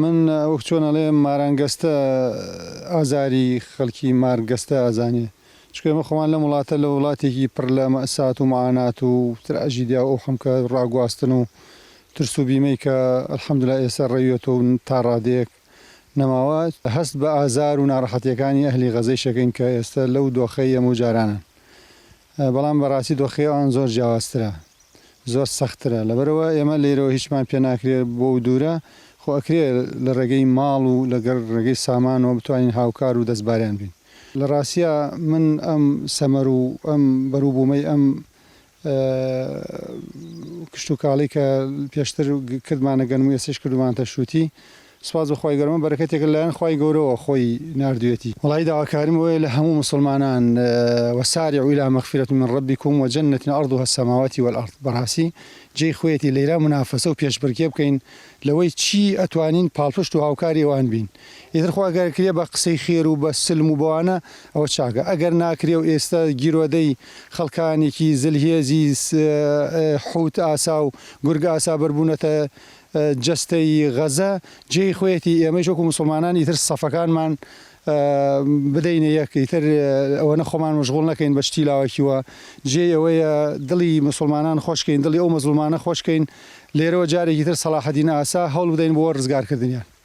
من وەک چۆن ئەڵێم مارانگەستە ئازاری خەڵکی مارگەستە ئەزانێ چونکە ئێمە خۆمان لەم وڵاتە لە وڵاتێکی پڕ لە مەئسات و معانات و تراژیدیا و ئەو حەمکە ڕاگواستن و ترس و بیمەی کە الحمدللە ئێستا ڕەویەتەوە و تا ڕادەیەک نەماوە هەست بە ئازار و ناڕەحەتیەکانی ئەهلی غەزەیش ئەکەین کە ئێستا لەو دۆخەی ئێمە و جارانن بەڵام بەڕاستی دۆخی ئەوان زۆر جیاوازترە زۆر سەختترە لەبەرئەوە ئێمە لێرەوە هیچمان پێ ناکرێ بۆو دوورە خۆ ئەکرێ لە ڕێگەی ماڵ و لە ڕێگەی سامانەوە بتوانین هاوکار و دەستباریان بین. لە ڕاستیا من ئەم سەمەر و ئەم بەروبوومەی ئەم کشتوکاڵی کە پێشتر کردمانە گەنم و ئێستەش کردومانتە شووتی سوپاس بۆ خوای گەورە ئەمە بەرەکەتێکە لەلایەن خوای گەورەوە خۆی ناردویەتی. وەڵایی داواکاریم ئەوەیە لە هەموو موسڵمانان وسارعوا الی مغفرة من ربکم وجنة عرضها السماوات والارض بەڕاستی جێی خۆیەتی لەیرا مونافەسە و پێشبڕکێ بکەین لەوەی چی ئەتوانین پاڵپشت و هاوکاری ئەوان بین ئیتر خۆ ئەگەر کرێ بە قسەی خێر و بە سلم و بەوانە ئەوە چاکە ئەگەر ناکرێ و ئێستا گیرۆدەی خەڵکانێکی زلهێزی حوت ئاسا و گورگ ئاسا بەربوونەتە جەستەی غەزە جێی خۆیەتی ئێمەیش وەکو موسڵمانان ئیتر سەفەکانمان بدەینە یەک ئیتر ئەوەنە خۆمان مەشغوڵ نەکەین بە شتی لاوەکیوە جێی ئەوەیە دڵی موسڵمانان خۆشکەین دڵی ئەو مەزڵومانە خۆشکەین لێرەوە جارێکی تر سەڵاحەدین ئاسا هەوڵ بدەین بۆ ڕزگارکردنیان.